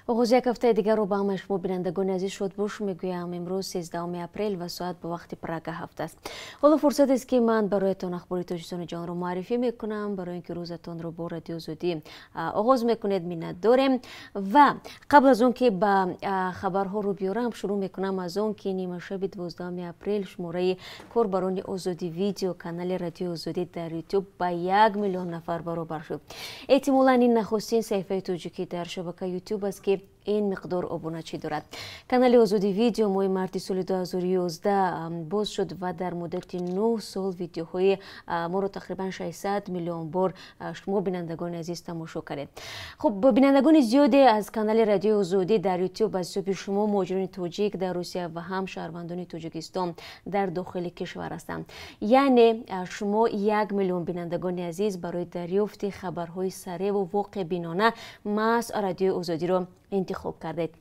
Оғози як ҳафтаи дигарро ба ҳамаи шумо, бинандагони азиз, шодбош мегӯям. Имрӯз 13 апрел ва соат ба вақти Прага 7 аст. Ҳоло фурсат аст, ки ман бароятон ахбори Тоҷикистони ҷаҳонро муаррифӣ мекунам. Барои ин ки рӯзатонро бо Радио Озодӣ оғоз мекунед, миннат дорем. Ва қабл аз он ки ба хабарҳо рӯ биёрам, шурӯъ мекунам аз он ки нимашаби 12 апрел шумораи корбарони Озодӣ Видео, канали Радиои Озодӣ дар Ютуб, ба 1 миллион нафар баробар шуд. Эҳтимолан ин нахустин саҳифаи тоҷикӣ дар шабакаи Ютуб аст, ки ин миқдор обуначӣ дорад. Канали Озодӣ Видео моҳи марти соли 2011 боз шуд ва дар муддати 9 сол видеоҳои моро тақрибан 600 миллион бор шумо, бинандагони азиз, тамошо кардед. Хуб, бинандагони зиёде аз канали Радиои Озодӣ дар Ютуб аз ҳисоби шумо, муҳоҷирони тоҷик дар Русия ва ҳам шаҳрвандони Тоҷикистон дар дохили кишвар ҳастанд. Яъне шумо, 1 миллион бинандагони азиз, барои дарёфти хабарҳои сареву воқеъбинона маҳз Радиои Озодиро интихоб кардед.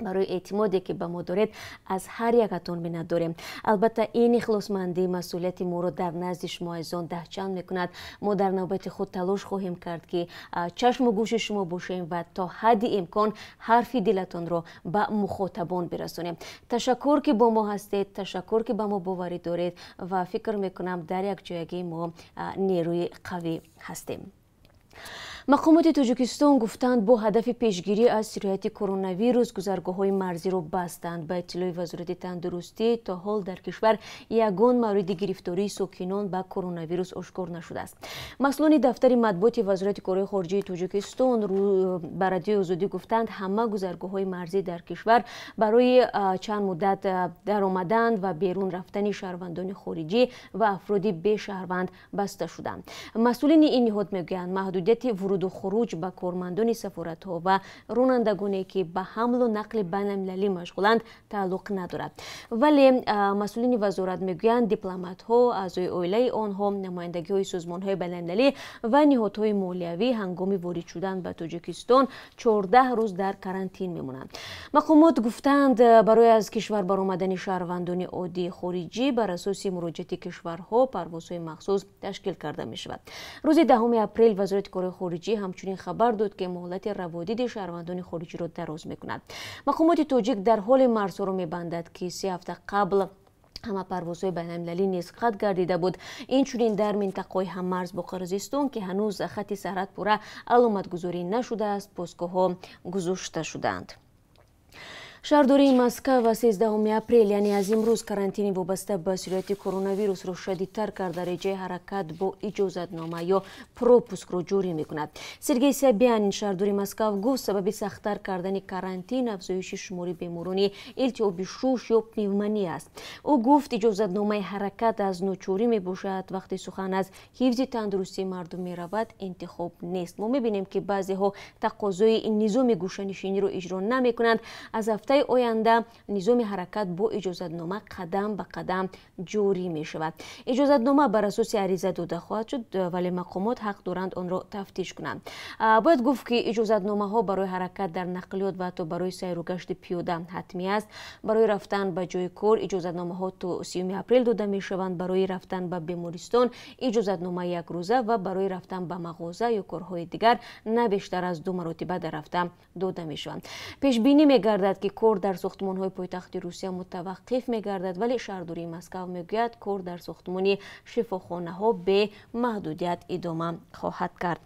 Барои эътимоде, ки ба мо доред, аз ҳар якатон миннат дорем. Албатта, ин ихлосмандӣ масъулияти моро дар назди шумо азизон даҳчанд мекунад. Мо дар навбати худ талош хоҳем кард, ки чашму гӯши шумо бошем ва то ҳадди имкон ҳарфи дилатонро ба мухотабон бирасонем. Ташаккур, ки бо мо ҳастед, ташаккур, ки ба мо боварӣ доред, ва фикр мекунам, дар якҷоягӣ мо нерӯи қавӣ ҳастем. Мақомоти Тоҷикистон гуфтанд, бо ҳадафи пешгирӣ аз сирояти коронавирус гузаргоҳҳои марзиро бастанд. Ба иттилои Вазорати тандурустӣ, то ҳол дар кишвар ягон мавриди гирифтории сокинон ба коронавирус ошкор нашудааст. Масъулони дафтари матбуоти Вазорати корҳои хориҷии Тоҷикистон ба Радиои Озодӣ гуфтанд, ҳама гузаргоҳҳои марзӣ дар кишвар барои чанд муддат даромадан ва берун рафтани шаҳрвандони хориҷӣ ва афроди бешаҳрванд баста шуданд. Масъулини ин ниҳод мегӯянд, маҳдудияти вуруду хуруҷ ба кормандони сафоратҳо ва ронандагоне, ки ба ҳамлу нақли байналмилалӣ машғуланд, тааллуқ надорад. Вале масъулини вазорат мегӯянд, дипломатҳо, аъзои оилаи онҳо, намояндагиҳои созмонҳои байналмилалӣ ва ниҳодҳои молиявӣ ҳангоми ворид шудан ба Тоҷикистон 14 рӯз дар карантин мемонанд. Мақомот гуфтанд, барои аз кишвар баромадани шаҳрвандони оддии хориҷӣ бар асоси муроҷиати кишварҳо парвозҳои махсус ташкил карда мешавад. Рӯзи 10 апрел Вазорати корҳои хориҷӣ ҳамчунин хабар дод, ки муҳлати раводиди шаҳрвандони хориҷиро дароз мекунад. Мақомоти тоҷик дар ҳоле марзҳоро мебандад, ки 3 ҳафта қабл ҳама парвозҳои байналмилалӣ низ қатъ гардида буд. Инчунин дар минтақаҳои ҳаммарз бо Қирғизистон, ки ҳанӯз хати сарҳад пурра аломатгузорӣ нашудааст, постгоҳҳо гузошта шудаанд. Шаҳрдории Москав ва 13 апрел, яъне аз имрӯз, карантини вобаста ба сирояти коронавирусро шадидтар карда, реҷаи ҳаракат бо иҷозатнома ё пропускро ҷорӣ мекунад. Сергей Собянин, шаҳрдори Москав, гуфт, сабаби сахттар кардани карантин афзоиши шумори беморони илтиҳоби шуш ё пневмония аст. Ӯ гуфт, иҷозатномаи ҳаракат аз ночорӣ мебошад. Вақте сухан аз ҳифзи тандурустии мардум меравад, интихоб нест. Мо мебинем, ки баъзеҳо тақозои низоми гӯшанишиниро иҷро намекунанд. Аз ҳафтаи оянда низоми ҳаракат бо иҷозатнома қадам ба қадам ҷорӣ мешавад. Иҷозатнома бар асоси ариза дода хоҳад шуд, вале мақомот ҳақ доранд онро тафтиш кунанд. Бояд гуфт, ки иҷозатномаҳо барои ҳаракат дар нақлиёт ва ҳатто барои сайру гашти пиёда ҳатмӣ аст. Барои рафтан ба ҷои кор иҷозатномаҳо то 30 апрел дода мешаванд. Барои рафтан ба бемористон иҷозатнома якрӯза ва барои рафтан ба мағоза ё корҳои дигар на бештар аз ду маротиба дар ҳафта дода мешаванд. Пешбинӣ мегардад, ки кор дар сохтмонҳои пойтахти Русия мутаваққиф мегардад, вале шаҳрдории Москав мегӯяд, кор дар сохтмони шифохонаҳо бе маҳдудият идома хоҳад кард.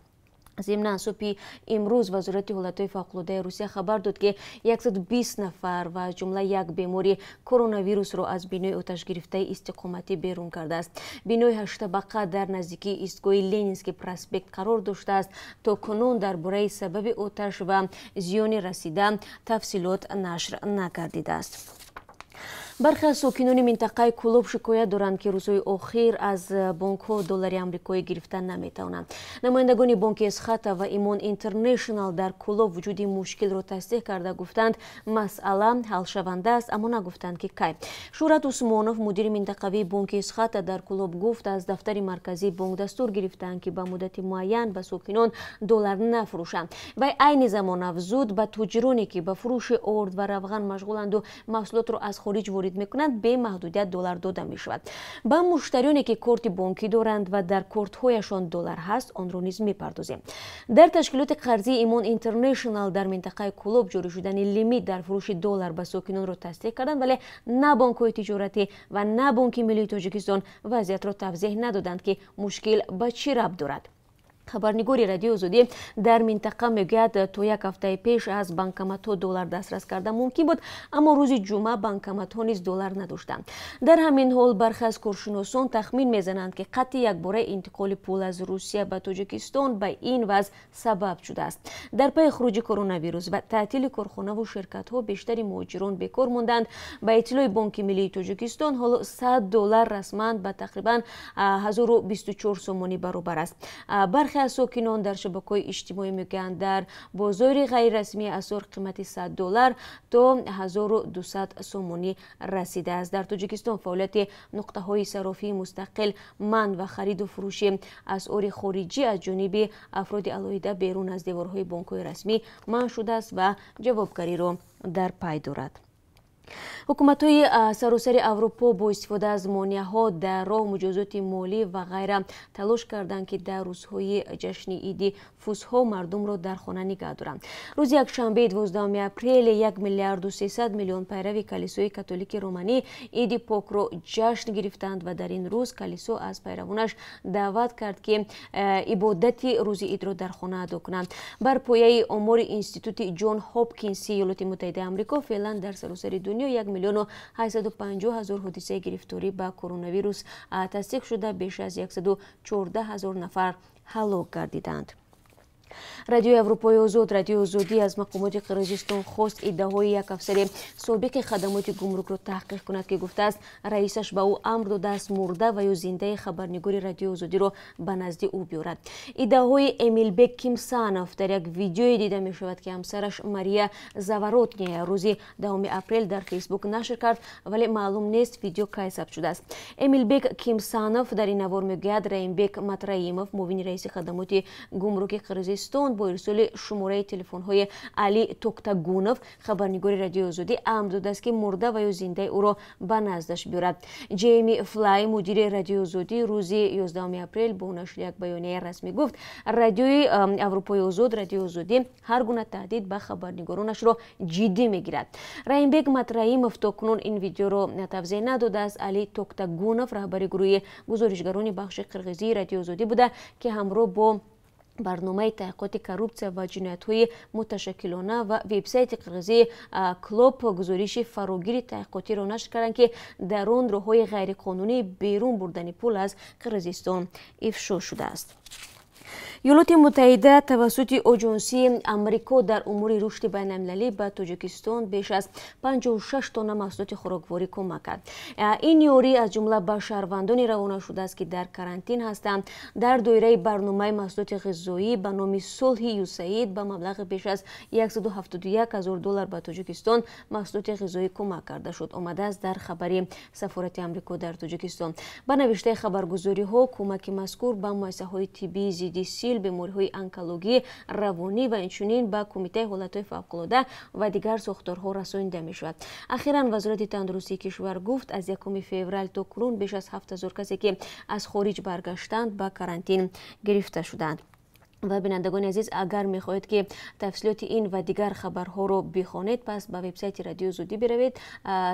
Зимнан, субҳи имрӯз Вазорати ҳолатҳои фавқулодаи Русия хабар дод, ки 120 нафар ва аз ҷумла як бемори коронавирусро аз бинои оташгирифтаи истиқоматӣ берун кардааст. Бинои ҳаштабақа дар наздикии истгоҳи Ленинский проспект қарор доштааст. То кунун дар бораи сабаби оташ ва зиёни расида тафсилот нашр накардидааст. Бархе аз сокинони минтақаи Кӯлоб шикоят доранд, ки рӯзҳои охир аз бонкҳо доллари амрикоӣ гирифта наметавонанд. Намояндагони бонки Эсхата ва Имон Интернешнал дар Кӯлоб вуҷуди мушкилро тасдиқ карда, гуфтанд, масъала ҳалшаванда аст, аммо нагуфтанд, ки кай. Шӯҳрат Усмонов, мудири минтақавии бонки Эсхата дар Кӯлоб, гуфт, аз дафтари марказии бонк дастур гирифтаанд, ки ба муддати муайян ба сокинон доллар нафурӯшанд. Вай айни замон афзуд, ба тоҷироне, ки ба фурӯши орд ва равған машғуланду маҳсулотро аз хориҷ ворид мекунанд, бемаҳдудият доллар дода мешавад. Ба муштариёне ки корти бонкӣ доранд ва дар кортҳояшон доллар ҳаст, онро низ мепардозем. Дар ташкилоти қарзии Имон Интернешнал дар минтақаи Кӯлоб ҷорӣ шудани лимит дар фурӯши доллар ба сокинонро тасдиқ карданд, вале на бонкҳои тиҷоратӣ ва на Бонки Миллии Тоҷикистон вазъиятро тавзеҳ надоданд, ки мушкил ба чӣ рабт дорад. Хабарнигори Радиои Озодӣ дар минтақа мегӯяд, то як ҳафтаи пеш аз банкоматҳо доллар дастрас карда мумкин буд, аммо рӯзи ҷумъа банкоматҳо низ доллар надоштанд. Дар ҳамин ҳол бархе аз коршиносон тахмин мезананд, ки қатъи якбораи интиқоли пул аз Русия ба Тоҷикистон ба ин вазъ сабаб шудааст. Дар пайи хуруҷи коронавирус ва таътили корхонаву ширкатҳо бештари муҳоҷирон бекор монданд. Ба иттилои Бонки Миллии Тоҷикистон, ҳоло 100 доллар расман ба тақрибан 1024 сомонӣ баробар аст. Бархе аз сокинон дар шабакаҳои иҷтимоӣ мегӯянд, дар бозори ғайрирасмии асъор қимати 100 доллар то 1200 сомонӣ расидааст. Дар Тоҷикистон фаъолияти нуқтаҳои саррофии мустақил манъ ва хариду фурӯши асъори хориҷӣ аз ҷониби афроди алоҳида берун аз деворҳои бонкҳои расмӣ манъ шудааст ва ҷавобгариро дар пай дорад. Ҳукуматҳои саросари Аврупо бо истифода аз монеаҳо дар роҳ, муҷозоти молӣ ва ғайра талош карданд, ки дар рӯзҳои ҷашни иди Фусҳо мардумро дар хона нигаҳ доранд. Рӯзи якшанбеи 12 апрел 1 миллиарду 300 миллион пайрави калисои католики романӣ иди покро ҷашн гирифтанд ва дар ин рӯз калисо аз пайравонаш даъват кард, ки ибодати рӯзи идро дар хона адо кунанд. Бар пояи омори Институти Ҷон Ҳопкинси Иёлоти Муттаҳидаи Амрико, феълан дар саросари дунё 1 850 000 ҳодисаи гирифторӣ ба коронавирус тасдиқ шуда, беш аз 114 ҳазор нафар ҳалок гардиданд. Радиои Аврупои Озод, Радиои Озодӣ, аз мақомоти Қирғизистон хост, иддаоҳои як афсари собиқи хадамоти гумрукро таҳқиқ кунад, ки гуфтааст, раисаш ба ӯ амр додааст мурда ва ё зиндаи хабарнигори Радиои Озодиро ба назди ӯ биёрад. Иддаоҳои Эмилбек Кимсанов дар як видеое дида мешавад, ки ҳамсараш Мария Заворотняя рӯзи 10 апрел дар Фейсбук нашр кард, вале маълум нест, видео кай сабт шудааст. Эмилбек Кимсанов дар ин навор мегӯяд, Раимбек Матраимов, муовини раиси хадамоти гумруки Қирғизистон, бо ирсоли шумораи телефонҳои Али Токтагунов, хабарнигори Радиои Озодӣ, амр додааст, ки мурда ва ё зиндаи ӯро ба наздаш биёрад. Ҷейми Флай, мудири Радиои Озодӣ, рӯзи 11 апрел бо нашри як баёнияи расмӣ гуфт, Радиои Аврупои Озод, Радиои Озодӣ, ҳар гуна таҳдид ба хабарнигоронашро ҷиддӣ мегирад. Раимбек Матраимов то кунун ин видеоро тавзеҳ надодааст. Али Токтагунов раҳбари гурӯҳи гузоришгарони бахши қирғизии Радиои Озодӣ буда, ки ҳамроҳ бо барномаи таҳқиқоти коррупсия ва ҷиноятҳои муташаккилона ва вебсайти қирғизии Клооп гузориши фарогири таҳқиқотиро нашр карданд, ки дар он роҳҳои ғайриқонунии берун бурдани пул аз Қирғизистон ифшо шудааст. Иёлоти Муттаҳида тавассути Оҷонсии Амрико дар умури рушди байналмилалӣ ба Тоҷикистон беш аз 56 тонна маҳсулоти хӯрокворӣ кӯмак кард. Ин ёрӣ аз ҷумла ба шаҳрвандоне равона шудааст, ки дар карантин ҳастанд. Дар доираи барномаи маҳсулоти ғизоӣ ба номи сулҳи ЮСАИД ба маблағи беш аз 171 ҳазор доллар ба Тоҷикистон маҳсулоти ғизоӣ кӯмак карда шуд, омадааст дар хабари сафорати Амрико дар Тоҷикистон. Ба навиштаи хабаргузориҳо, кӯмаки мазкур ба муассисаҳои тиббии зидди сил, бемориҳои онкологӣ, равонӣ ва инчунин ба Кумитаи ҳолатҳои фавқулода ва дигар сохторҳо расонида мешавад. Ахиран Вазорати тандурустии кишвар гуфт, аз 1 феврал то кунун беш аз 7000 касе, ки аз хориҷ баргаштанд, ба карантин гирифта шуданд. Ва бинандагони азиз, агар мехоҳед, ки тафсилоти ин ва дигар хабарҳоро бихонед, пас ба вебсайти Радиои Озодӣ биравед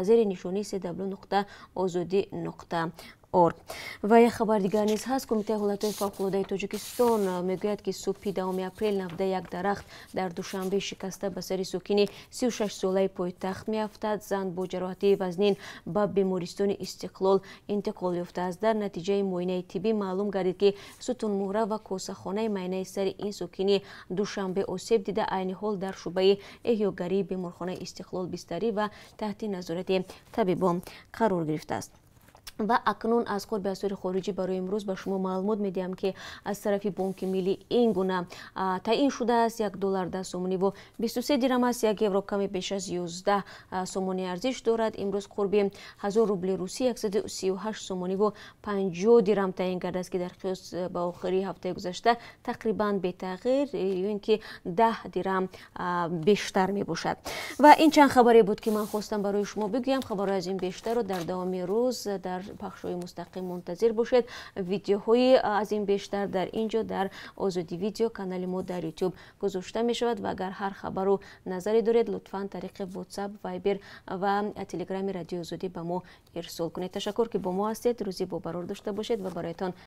зери нишонии cw.ozodi.org. Ва як хабар дигар низ ҳаст. Кумитаи ҳолатҳои фавқулодаи Тоҷикистон мегӯяд, ки субҳи 10 апрел навдаи як дарахт дар Душанбе шикаста ба сари сокини 36-солаи пойтахт меафтад. Зан бо ҷароҳати вазнин ба бемористони Истиқлол интиқол ёфтааст. Дар натиҷаи муоинаи тиббӣ маълум гардид, ки сутунмуҳра ва косахонаи майнаи сари ин сокини Душанбе осеб дида, айни ҳол дар шӯъбаи эҳёгарии беморхонаи Истиқлол бистарӣ ва таҳти назорати табибон қарор гирифтааст. Ва акнун аз қурби асъори хориҷӣ барои имрӯз ба шумо маълумот медиҳам, ки аз тарафи Бонки Миллӣ ин гуна таъин шудааст: 1 доллар 10 сомониву 23 дирам аст, 1 евро каме беш аз 11 сомонӣ арзиш дорад. Имрӯз қурби 1000 рубли русӣ 138 сомониву 50 дирам таъин кардааст, ки дар қиёс ба охири ҳафтаи гузашта тақрибан бетағйир ё ин ки 10 дирам бештар мебошад. Ва ин чанд хабаре буд, ки ман хостам барои шумо бигӯям. Хабарҳои аз ин бештарро дар давоми рӯз дар пахшҳои мустақим мунтазир бошед. Видеоҳои аз ин бештар дар ин ҷо, дар Озодӣ Видео, канали мо дар Ютуб гузошта мешавад. Ва агар ҳар хабару назаре доред, лутфан тариқи Ватсап, Вайбер ва Телеграми Радиои Озодӣ ба мо ирсол кунед. Ташаккур, ки бо мо ҳастед. Рӯзи бобарор дошта бошед ва бароятон